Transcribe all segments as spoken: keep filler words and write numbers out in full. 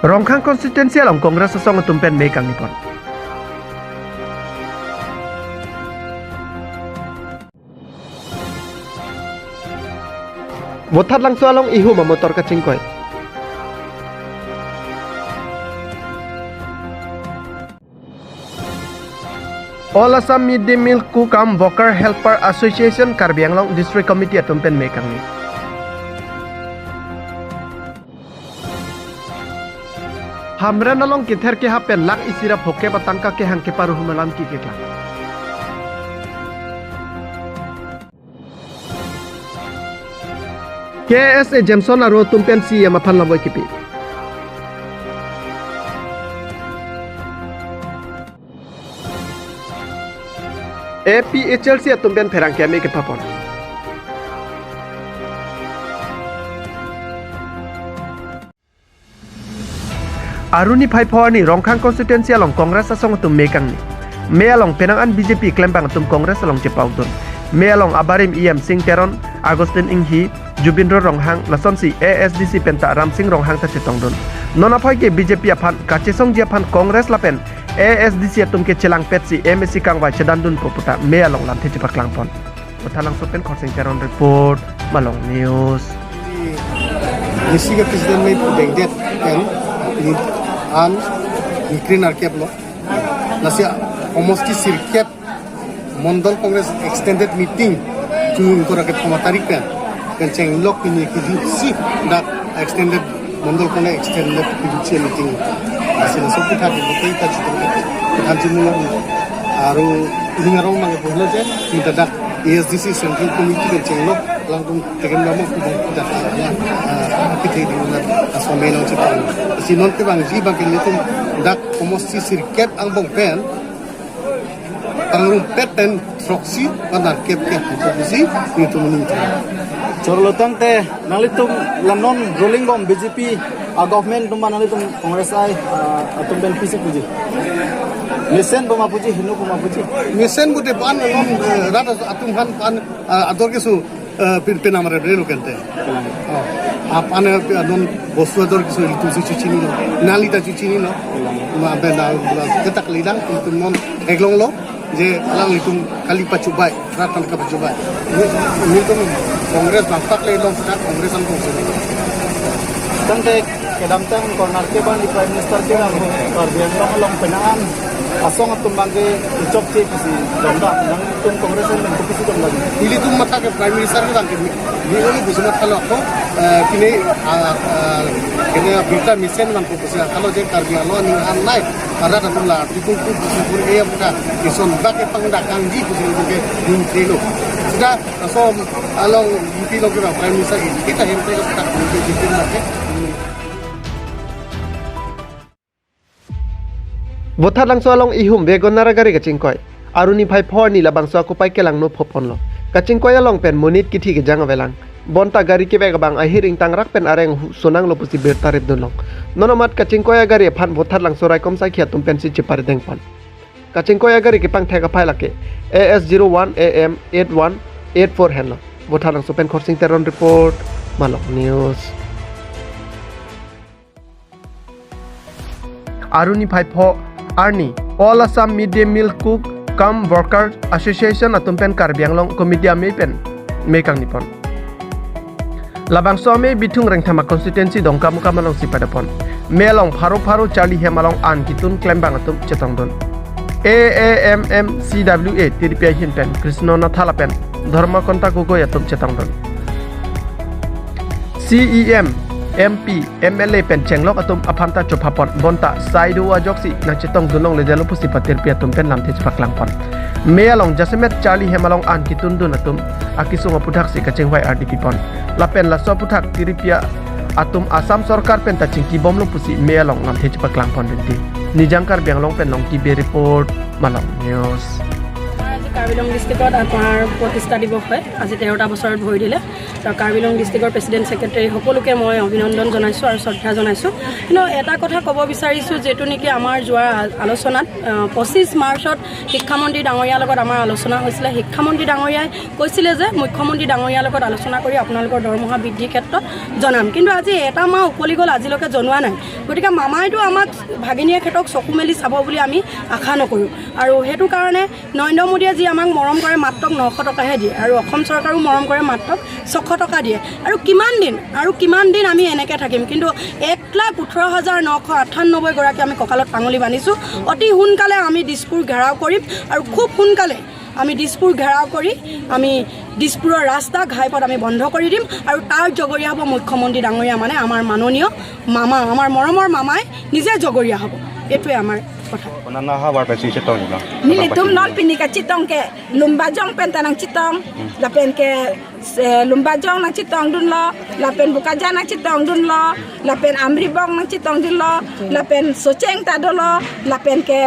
Rongkhang constituency along Congress asong atum pen me kangni pon. Vothatlangso along ihum amotor kachingkoi. All Assam Mid Day Meal Cook cum Worker Helper Association Karbi Anglong District Committee atum pen me kangni. Hamren along kether kehap pen lakh isi ra phokep atangka kehang keparu ahum alam kekeklang. K S A Jameson aro atum pen C E M aphan lamvoi kipi. A P H L C atum pen pherangke ame kepapon. Aru niphai pho arni Rongkhang constituency along Congress asong atum me kangni. Me along penang an B J P klembang atum Congress along chepaukdun. Me along abarim E M Singh Teron, Augustine Enghi, Jubindro Ronghang, lasonsi A S D C penta Ramsing Ronghang ta chetongdun. Non aphai ke B J P aphan kachesongji aphan Congress lapen A S D C atum ke chelangpetsi M A C kangvai chedandunpo puta me along lamthe chepaklangpon. Vothatlangso pen Khorsing Teron report, Malong News. District president me pudengdet pen ini an mikrin arkep lo. Lasi homosti sirkep Mondol Congress extended meeting June ingkoi ra kethom atarik pen pen chenglok pini kejutsi dak extended Mondol Congress extended kejutsi meeting. Lasi laso aputhak betul ta chitung ketham chimulang. Aru ini ngarong mang pulo je, kita dak A S D C Central Committee pen chenglok langtung tegen damo kita kita ya, ah, kita di mana asomel lang chitung. Si non kevangji bang ke nelitum dak homosti sirkep angbong pen pangrumpet pen throksi pen arkep ke hapu bisi nelitum ning. Chorlo tangte nanglitum la non ruling bom B J P a government atum ma nanglitum Congress ai, ah, atum pen pisi puji. Mesen bom apuji, hinu bom apuji. Mesen pute pan non, eh, rat atum aphan pan, ah, ador keso, eh, pin, pinamare brelo kente. Oh. Aphan, eh, non bostu ador keso ilitum si chuchinilo. Nali ta chuchinilo. Ma benda la ketak lidang ilitum non eglong lo. Je alanglitum kali pachubai, ratan ka pachubai. Ini, ini tum Congress bangpak le long kita Congress an Congress. Tangte kedamtang corner ke bang di Prime Minister ke bang Karbi Anglong along penang an asong atum bang ke chop che pisi dongda, nangtum Congress an bang pisi dongda. Ilitum matha ke Prime Minister ke bang ke ni ini busi matha lo ko, eh, kini, ah, ah, kini berita mesen bang ko busi kalau je Karbi Anglong ni an nai. Arat atum la, article two, two, two, A aputhak, ison bak ke pangdakangji pusi ke ning thelo. Sudah, laso along U P along ke Prime Minister kita hem te aputhak, U P jitin lake. Vothatlangso along ihum WagonR agari kachingkoi. Aru niphai pho arni labangso akupai kelangno phoponlo. Kachingkoi along pen monit kithi kejang avelang. Bonta gari kevek abang ahir ingtangrak pen areng hu sonanglo pusi birta ripdunlong. Non amat kachingkoi agari aphan Vothatlangso raikom saikhi atum pensi cheparidengpon. Kachingkoi agari kepangthek aphai lake A S zero one A M eight one eight four henlo. Vothatlangso pen Khorsing Teron report, Malong News. Aru niphai pho arni All Assam Mid Day Meal Cook cum Worker Association atum pen Karbi Anglong Committee amei pen me kangni pon. Labangso amei Bithung Rengthama constituency Dongkamukam alongsi padapon. Me along pharo pharo charli hem along an kitun klembang atum chetongdun. A A M M C W A tiripi ahin pen Krishna Natha lapen Dharmakonta Gogoi atum chetongdun. C E M, M P, M L A pen chenglok atum aphan ta chophapon bonta saido ajoksi nangchetongdun longledetlo pusi patirpi atum pen lamthe chepaklangpon. Me along jasemet charli hem along an kitundun atum akesung aputhaksi kachingvai ardi pipon. Lapen laso aputhak tiripi atum Assam sorkar pen ta chingkibomlo pusi me along lamthe chepaklangpon rinti. Nijang Karbi Anglong pen Longki Bey report, Malong News. Karbi আংলং ডিষ্ট্ৰিক্টত আমাৰ প্ৰতিষ্ঠা দিৱস হয়, আজি তেৰটা বছৰত ভৰি দিলে। তো কাৰ্বি আংলং ডিষ্ট্ৰিক্টৰ প্ৰেচিডেণ্ট ছেক্ৰেটাৰী সকলোকে মই অভিনন্দন জনাইছোঁ আৰু শ্ৰদ্ধা জনাইছোঁ। কিন্তু এটা কথা ক'ব বিচাৰিছোঁ, যিটো নেকি আমাৰ যোৱা আ- আলোচনাত, আ, পঁচিছ মাৰ্চত শিক্ষামন্ত্ৰী ডাঙৰীয়াৰ লগত আমাৰ আলোচনা হৈছিলে। শিক্ষামন্ত্ৰী ডাঙৰীয়াই কৈছিলে যে মুখ্যমন্ত্ৰী ডাঙৰীয়াৰ লগত আলোচনা কৰি আপোনালোকৰ দৰমহা বৃদ্ধিৰ ক্ষেত্ৰত জনাম, কিন্তু আজি এটা মাহ উকলি গ'ল, আজিলৈকে জনোৱা নাই। গতিকে মামাইতো আমাক ভাগিনীয়েকহেঁতক চকু মেলি চাব বুলি আমি আশা নকৰোঁ। আৰু সেইটো কাৰণে নৰেন্দ্ৰ মোদীয়ে যি আমাক মৰম কৰে, মাত্ৰক নশ টকাহে দিয়ে, আৰু অসম চৰকাৰো মৰম কৰে, মাত্ৰক ছশ টকা দিয়ে। আৰু কিমান দিন, আৰু কিমান দিন আমি এনেকে থাকিম? কিন্তু এক লাখ ওঠৰ হাজাৰ নশ আঠান্নব্বৈ গৰাকী আমি কঁকালত পাঙলি বান্ধিছোঁ। অতি সোনকালে আমি দিছপুৰ ঘেৰাও কৰিম, আৰু খুব সোনকালে আমি দিছপুৰ ঘেৰাও কৰি আমি দিছপুৰৰ ৰাস্তা ঘাইপথ আমি বন্ধ কৰি দিম, আৰু তাৰ জগৰীয়া হ'ব মুখ্যমন্ত্ৰী ডাঙৰীয়া, মানে আমাৰ মাননীয় মামা, আমাৰ মৰমৰ মামাই নিজে জগৰীয়া হ'ব। এইটোৱে আমাৰ কথা। Konat havar pensi chetong lo? Nelitum non pini kachetong ke Lumbajong pen ta nangchetong, lapen ke, eh, Lumbajong nangchetongdunlo, lapen Bokajan nangchetongdunlo, lapen Amribong nangchetongdunlo, lapen Socheng ta dolo, lapen ke,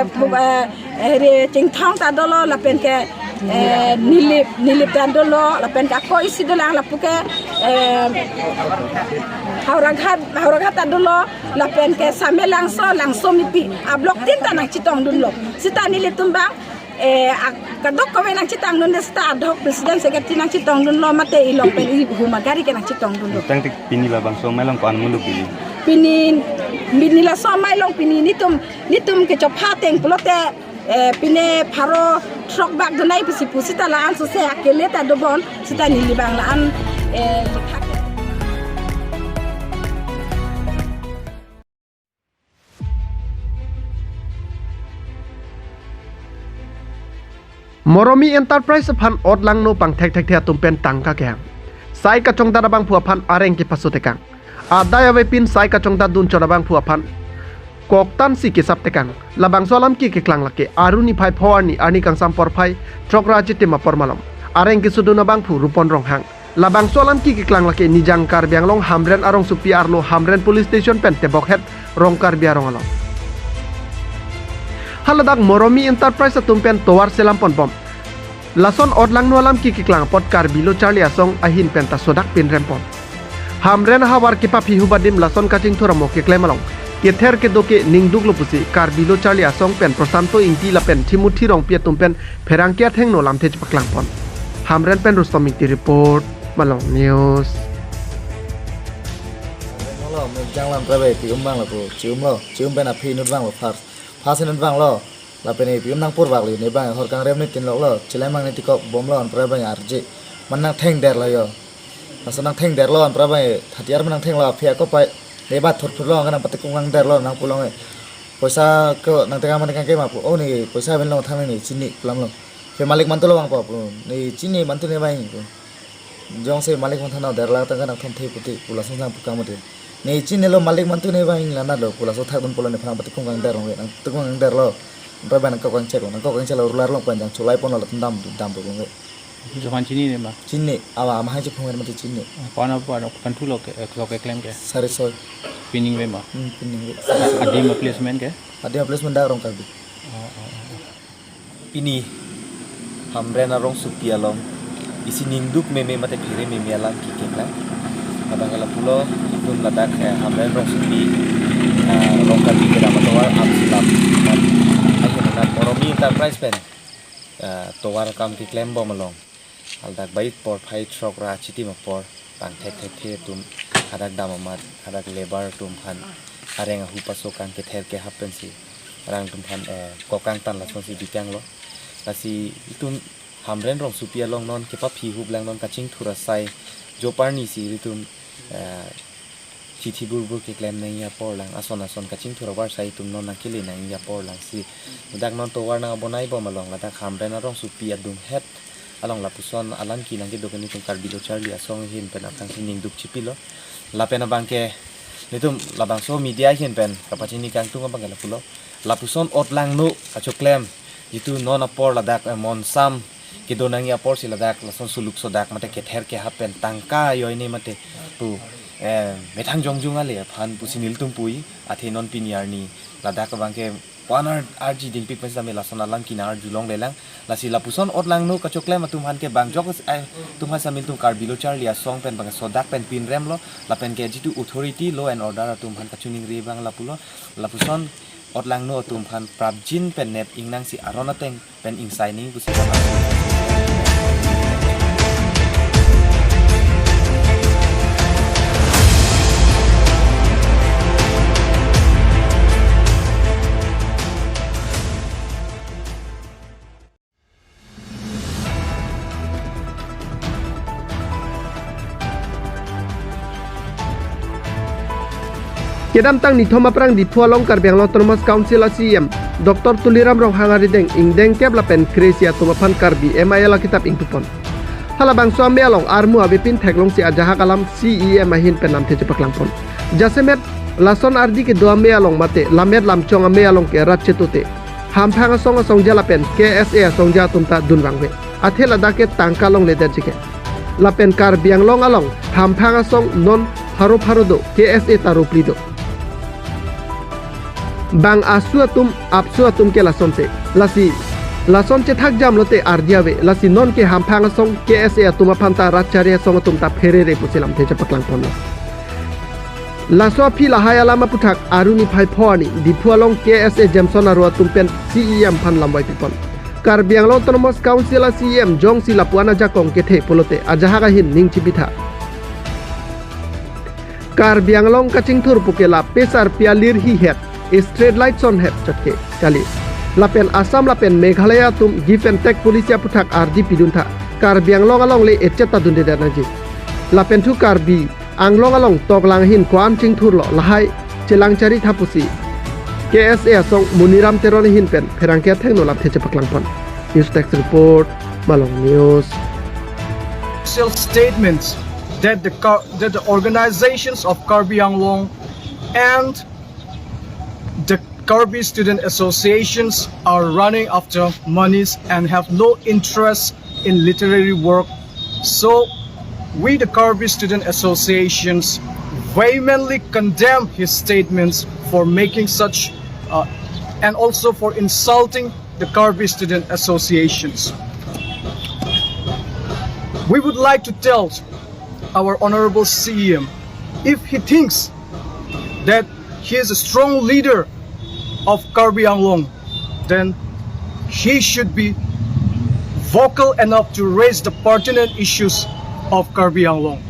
eh, eh, re Chingthong ta dolo, lapen ke, eh, Nilip, Nilip ta dolo, lapen ke ako isi dolang lapu ke, eh, Howraghat, Howraghat ta dolo, lapen ke Samelangso, Langsomipi, a block tin ta nangchetongdunlo. Seta nelitum abang, eh, a- kadokave nangchetongdunde, seta ad hoc president secretary nangchetongdunlo, mate ilong pen ihum agari ke nangchetongdunlo. Tangte pini labangso amei along ko-an muluk pini? Pini, pini laso amei along pini nelitum, nelitum kechopha ateng pulote, eh, pine pharo throk bak donai pusi pu, seta la-an sose akele ta dobom, seta neli abang la-an, eh, lekha ke. Moromi Enterprise aphan otlangno pangthekthekthe atum pen tangka kehang. Sai kachongdat abangphu aphan areng kepasotekang. Adai avepin sai kachongdatdun chot abangphu aphan koktansi kesaptekang. Labangso alam ke keklang lake Aru niphai pho arni, arni kangsam porphai throk ra chitim apor malom. Areng kesodun abangphu Rupon Ronghang. Labangso alam ke keklang lake Nijang Karbi Anglong Hamren arongsopi arlo Hamren Police Station pen tebokhet Rong Karbi Arong along. Haladak Moromi Enterprise atum pen tovar selam ponbom. Lason otlangno alam ke keklang apot Karbi Lo Charli Asong ahin pen ta sodak pinrempon. Hamren ahavar kepaphihup adim lason kachingthur amo keklem along kether kedo ke ningduklo pusi Karbi Lo Charli Asong pen Prosanto Ingti lapen Timothy Rongpi atum pen pherangke athengno lamthe chepaklangpon. Hamren pen Rustom Ingti report, Malong News. Lo, me janglam trabe pi um bang lo ko, chi um lo, chi um pen aphi inut bang lo, first, first inut bang lo, lapen ipi um nangpurvak lo, ne bang hor kangrem ne tin lok lo, chilai mang ne tikok bom lo, an trabe arje, man nangthengder lo yo. Laso nangthengderlo, anpra bang, thatiar ma nangthenglo, aphi ako pai, ne ba thurthur lo, nang patikung nangderlo, nang pulo nge. Poisa ko nangteka mane kangke ma pu, oh, ne poisa aven lo thang ne chini pulo lo. Phe malik mantu lo bang pu, ne chini mantu ne bang pu. Jongsi malik mantu na derla tangka nangthom the puti, pu lason sang pu kang mati. Ne chinilo malik mantu ne bang la na lo, pu laso thakdun pulo nephan patikung nangderlo, nangtikung nangderlo. Anpra bang nangkok kangchek lo, nangkok kangchek lo, rular lo panjang chulai pon lo, dam, dam pu nge. Johan chinine ma? Chini, awa, amahai chephung mati chini. Pana pana, panthu lo ke, lo keklem ke? Sari soi. Pining ve ma? Hmm, pining ve. Adim placement ke? Adim placement dak Rongkarbi. Oh, oh, oh. Pini Hamren arongsopi along isi ningduk meme mate phere meme alam ke keklang. Abang ke lapulo, itum ladak, eh, Hamren arongsopi, eh, Rongkarbi kedam atovar, Amsi lam. Ahin anat Moromi Enterprise pen, eh, tovar akam keklem bom along. Aldak bait porphai throk ra chitim apor, pangthekthekthe atum, hadak dam amat, hadak labour atum aphan areng ahu paso kang kether kehap pensi, arang atum aphan, eh, kokang tan lasonsi bikang lo. Lasi itum Hamren arongsopi along non kepaphihup lang non kachingthur asai, joparni si itum, eh, chithi burbur keklem nangji apor lang, ason ason kachingthur avarsai itum non nangkele nangji apor lang si. Ladak non tovar nang abonai bom along, ladak Hamren arongsopi adunghet along lapuson alam ke nangkedo ke nitum Karbi Lo Charli Asong ahin pen athang si ningduk chipilo. Lapen abang ke nitum labangso media ahin pen kapachini kangtung abang ke lapulo. Lapuson otlangno kachoklem, jitu non apor ladak, eh, monsam kedo nangji apor si ladak lason suluk sodak mate kether kehap pen tangka ajoine mate pu eh, methang jongjung ale aphan pusi nelitum pu-i, athe non pini arni ladak abang ke ko-an ar-, arji dingpik pen sitame lason alam kina arjulonglelang. Lasi lapuson otlangno kachoklem atum aphan ke bangjok, eh, atum aphan sitame nelitum Karbi Lo Charli Asong pen bang sodak pen pinremlo, lapen ke jitu authority, law and order atum aphan kachiningri abang lapulo. Lapuson otlangno atum aphan prapjin pen nep ingnangsi aron ateng pen ingsai nang pusi. Kedamtang nithom aphrang Diphu along Karbi Anglong Autonomous Council a C E M Doctor Tuliram Ronghang arideng ingdeng kep lapen kre-isi atum aphan Karbi M I L akitap ingtupon. Halabangso amei along armu avepin theklongsi ajahak alam C E M ahin pen lamthe chepaklangpon. Jasemet lason ardi kedo amei along mate lammet lamchong amei along ke rat chetote hamphang asong asongja lapen K S A asongja atum ta dunvangve. Athe ladak ke tangka longledetji ke. Lapen Karbi Anglong along hamphang asong non pharo pharo do, K S A ta ropli do. Bang asu atum, apsu atum ke lasonse. Lasi lason chethak jam lote ardi ave. Lasi non ke hamphang asong K S A atum aphan ta rat chari asong atum ta pherere pusi lamthe chepaklangponlo. Laso aphi lahai alam aputhak Arni phai pho arni Diphu along K S A Jameson aro atum pen C E M aphan lamvai pipon. Karbi Anglong Autonomous Council a C E M jongsi lapu-an ajakong kethe pulote ajahak ahin ning chibitha. Karbi Anglong kachingthur pu ke la pesar pia lir hihet, street light sonhet chotke kali. Lapen Assam lapen Meghalaya atum give and take policy aputhak ardi piduntha. Karbi Anglong along le echet ta dundedet nangji. Lapen thu Karbi Anglong along toklang ahin ko-an chingthurlo lahai chelang charitha pusi K S A asong Muniram Teron ahin pen pherangke athengno lamthe chepaklangpon. News Desk Report, Malong News. Official statements that the Kar-, that the organizations of Karbi Anglong and the Karbi student associations are running after monies and have no interest in literary work. So we, the Karbi Student Associations, vehemently condemn his statements for making such, uh, and also for insulting the Karbi Student Associations. We would like to tell our Honorable C E M, if he thinks that he is a strong leader of Karbi Anglong, then he should be vocal enough to raise the pertinent issues of Karbi Anglong.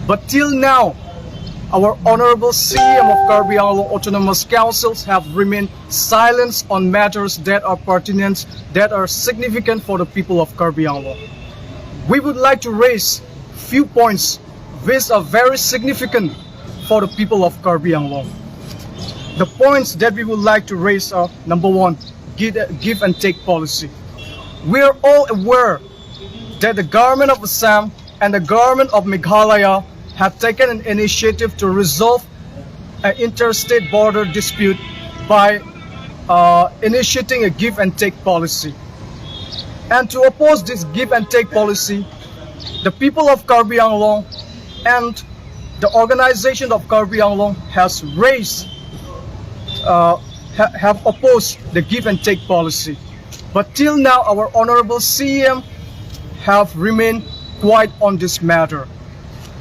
But till now, our Honorable C E M of Karbi Anglong Autonomous Councils have remained silent on matters that are pertinent, that are significant for the people of Karbi Anglong. We would like to raise few points which are very significant for the people of Karbi Anglong. The points that we would like to raise are, number one, give, give and take policy. We are all aware that the government of Assam and the government of Meghalaya have taken an initiative to resolve an interstate border dispute by, uh, initiating a give and take policy. And to oppose this give and take policy, the people of Karbi Anglong and the organization of Karbi Anglong has raised, uh, ha-, have opposed the give and take policy. But till now, our Honorable C E M have remained quiet on this matter.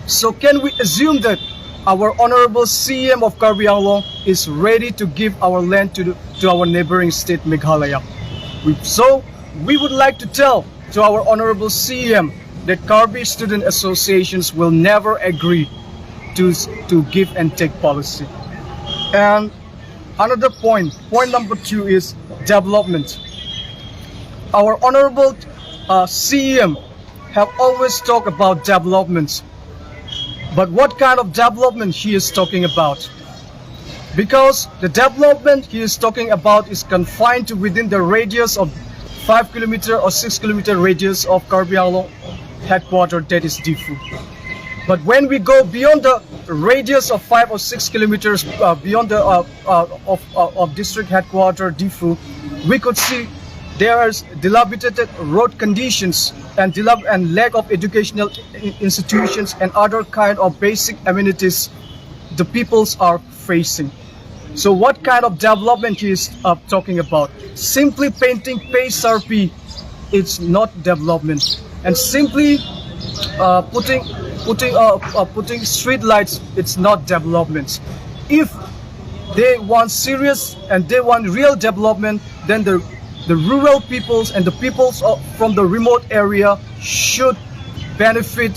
So can we assume that our Honorable C E M of Karbi Anglong is ready to give our land to the, to our neighboring state Meghalaya? We, so we would like to tell to our Honorable C E M that Karbi Student Associations will never agree to, to give and take policy. And another point, point number two is development. Our Honorable, uh, C E M have always talked about developments. But what kind of development he is talking about? Because the development he is talking about is confined to within the radius of five kilometer or six kilometer radius of Karbi Anglong headquarter, that is Diphu. But when we go beyond the radius of five or six kilometers, uh, beyond the, uh, uh, of, uh, of district headquarter Diphu, we could see There is dilapidated road conditions and dilap-, and lack of educational i-, institutions and other kind of basic amenities the peoples are facing. So what kind of development he is, uh, talking about? Simply painting P S R P, it's not development. And simply, uh, putting, putting, uh, uh, putting street lights, it's not development. If they want serious and they want real development, then the, the rural peoples and the peoples of, from the remote area should benefit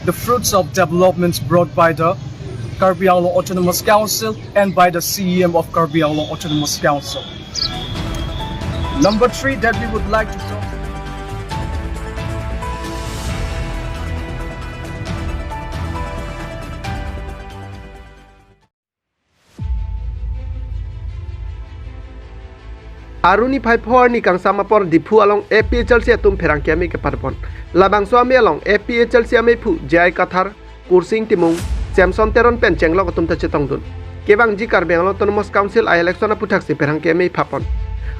the fruits of developments brought by the Karbi Anglong Autonomous Council and by the C E M of Karbi Anglong Autonomous Council. Number three that we would like to talk Aruni phai pho arni kangsam apor Diphu along A P H L C atum pherangke amei kepadopon. Labangso amei along A P H L C ameiphu J I Kathar, Kursing Timung, Samson Teron pen chenglok atum ta chetongdun. Kevangji Karbi Anglong Autonomous Council a-election aputhaksi pherangke amei phapon.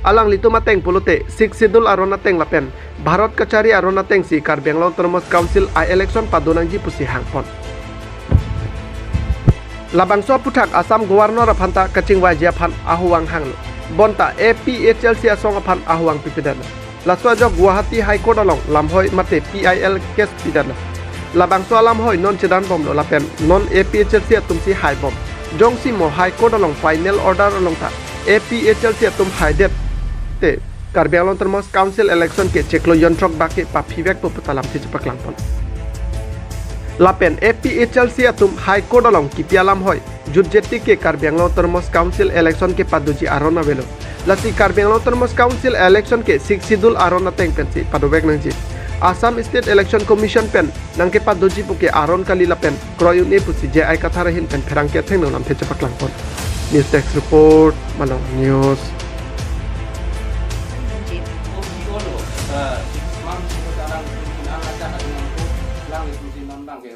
Alanglitum ateng pulote Sixth Schedule aron ateng lapen Bharat kachari aron atengsi Karbi Anglong Autonomous Council a-election padonangji pusi hangpon. Labangso aputhak Assam Governor aphanta kachingvaiji aphan ahuvang hanglo. Bonta A P H L C asong aphan ahuvang pipedetlo. Laso ajok Guwahati High Court along lamhoi mate P I L case pidetlo. Labangso alamhoi non chedanbomlo lapen non A P H L C atumsi haibom. Jongsi mo High Court along final order along ta A P H L C atum haidet te Karbi Anglong Autonomous Council election ke chiklo jonthrok bak ke paphivekpo pu ta lamthe chepaklangpon. Lapen A P H L C atum High Court along kipi alamhoi jutje tik ke Karbi Anglong Autonomous Council election ke padoji aron avelo. Lasi Karbi Anglong Autonomous Council election ke Sixth Schedule aron ateng pensi padovek nangji. Assam State Election Commission pen nangkepadoji puke aron kali lapen kroi un-e pusi J I Kathar ahin pen pherangke athengno lamthe chepaklangpon. News Desk Report, Malong News.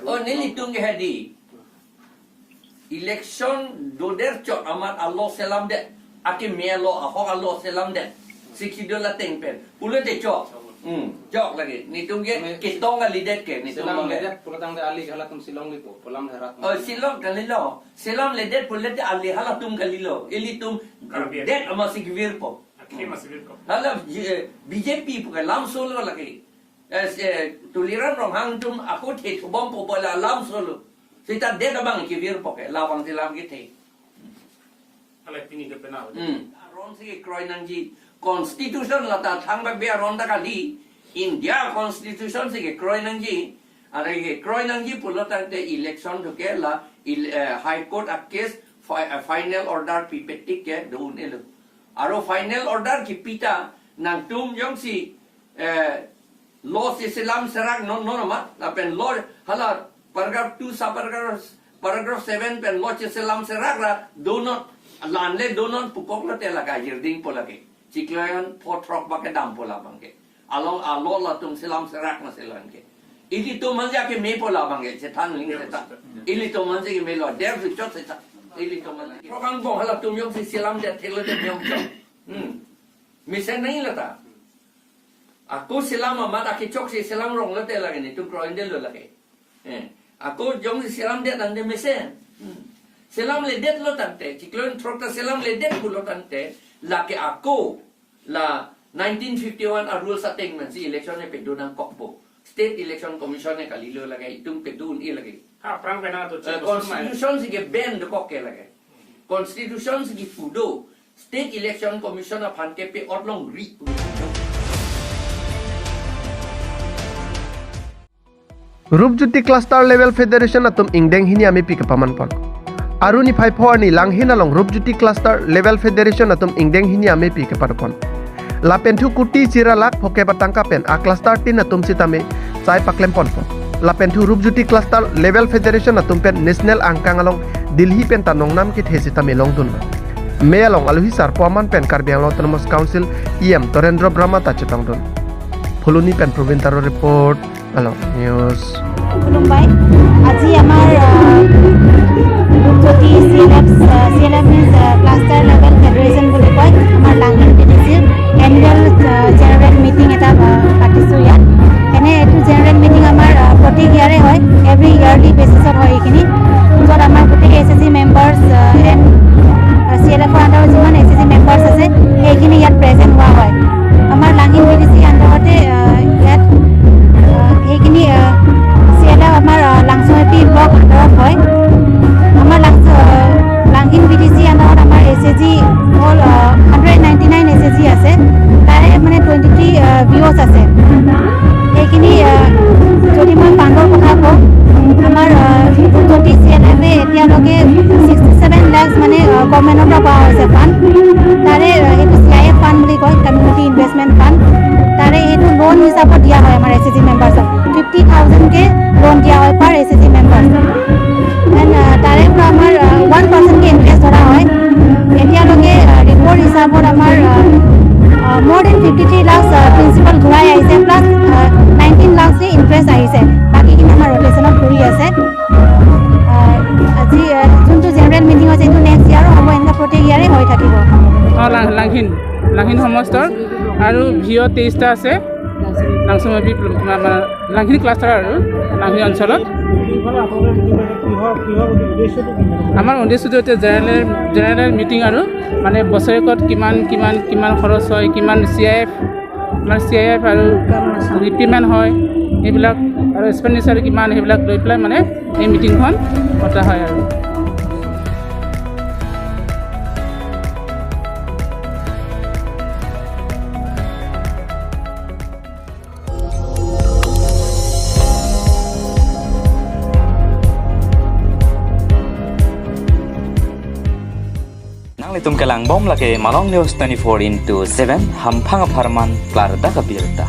Oh, nelitum ke hedi. Election doder chot amat alo selamdet. Akeme alo, ahok alo selamdet. Sixth Schedule ateng pen. Pulote chot. Hmm, chot lagi. Netum ke, keme ketong kalidet ke, netum selam bang ke. Ledet pulo tangte ali halatum Shillong lipo, pu alam herat. Oh, Shillong kalilo. Selamledet pulote ali halatum kalilo. Ilitum Karbi. Det amatsi kevirpo. Akhir masih virpo. Hala, eh, B J P puke lamsolo lagi. Eh, se, Tuliram Ronghang atum ako the thubompo pu alam solo. Seta det abang kevirpo ke, labangsi lam kethe. Alai pini ke penal. Hmm. Aronsi kekroi nangji. Constitution lata thangbak be aron ta kali. India Constitution si kekroi nangji. Are kekroi nangji pulo tangte election doke la il-, eh, High Court a case fi-, eh, final order pipe tik ke do un-elo. Aro final order kipi ta nangtum jongsi, eh, law si selam serak non non amat, lapen law hala paragraph two sub paragraph, paragraph seven pen law si selam serak ra do non, lanle do non pukok lote lake ajirdingpo lake. Chiklo jon pho throk bak kedampo labang ke. Along alo latum selam serak ma selam ke. Ilitum anja kemepo labang ke, chethan ling chethan. Ilitum anja kemelo, der su chot chethan. Ilitum anja. Program bong halatum jongsi selamdet theklo te jong chot. Hmm. Mesen nangji lata. Ako selam amat akechoksi selam rong lote lake netum kroindetlo lake. Eh, ako jongsi selamdet tangte mesen. Hmm. Selamledetlo tangte, chiklo jon throk ta selamledet pulo tangte, lake ako la nineteen fifty-one a rules ateng pensi election ne pedo nangkokpo. State Election Commission ne kalilo lake, itum pedo un-e lake. Ha, prang pena to. Eh, check Constitution si ke ban dokok ke lake. Constitution si kepu do. State Election Commission aphan kepe-ot longri. Rupjyoti Cluster Level Federation atum ingdeng hini amepi kepamanpon. Aruni phai pho arni Langhin along Rupjyoti Cluster Level Federation atum ingdeng hini amepi kepadopon. Lapen thu kuti chira lakh phokep atangka pen a cluster tin atum sitame sai paklemponpo. Lapen thu Rupjyoti Cluster Level Federation atum pen national angkang along Delhi pen ta nongnam kethe sitame longdun. Mei along aluhi sarpo aman pen Karbi Anglong Autonomous Council E M Torendra Brahma ta chetongdun. Phuloni pen Probin Taro report, Malong News. খুলুমবাই। আজি আমাৰ, আহ, ৰূপজ্যোতি চি L F, আহ, চি L F means, আহ, cluster level federation বুলি কয়, আমাৰ Langhin P D চিৰ এনুৱেল, আহ, চেয়াৰ মানে গভৰ্ণমেণ্টৰ পৰা পোৱা হৈছে ফাণ্ড। তাৰে আহ, সেইটো চি আই এফ ফাণ্ড বুলি কয়, কমিউনিটি ইনভেষ্টমেণ্ট ফাণ্ড। তাৰে সেইটো লোন হিচাপত দিয়া হয় আমাৰ এছ এইচ জি মেম্বাৰ্ছক। ফিফটি থাউজেণ্ডকে লোন দিয়া হয় পাৰ এছ এইচ জি মেম্বাৰ্ছ। দেন তাৰে পৰা আমাৰ ওৱান পাৰ্চেণ্টকে ইণ্টাৰেষ্ট ধৰা হয়। এতিয়ালৈকে ৰিপৰ্ট হিচাপত আমাৰ মোৰ দেন ফিফটি থ্ৰী লাখ প্ৰিন্সিপাল ঘূৰাই আহিছে, প্লাছ নাইনটিন লাখছে ইণ্টাৰেষ্ট আহিছে। বাকীখিনি আমাৰ ৰটেশ্যনত ঘূৰি আছে। আহ, আজি আহ, যোনটো জেনেৰেল মিটিং হৈছে, এইটো নেক্সট ইয়াৰো হ'ব, এনেকুৱা প্ৰত্যেক ইয়াৰে হৈ থাকিব। অ, লাং- লাংহিন লাংহিন সমষ্টৰ আৰু ভিঅ তেইছটা আছে। লাংচুম এপি আমাৰ লাংহিন ক্লাষ্টাৰ আৰু লাংহিন অঞ্চলত। আমাৰ উদ্দেশ্যটো হৈছে জেনেৰেল জেনেৰেল মিটিং আৰু মানে বছৰেকত কিমান কিমান কিমান খৰচ হয়, কিমান চি আই এফ, আমাৰ চি আই এফ আৰু ৰিপেমেণ্ট হয়, সেইবিলাক আৰু এক্সপেণ্ডিচাৰ কিমান, সেইবিলাক লৈ পেলাই মানে এই মিটিংখন পতা হয় আৰু। Nanglitum kelangbom lake Malong News twenty-four into seven, hamphang apharman klardak abirta.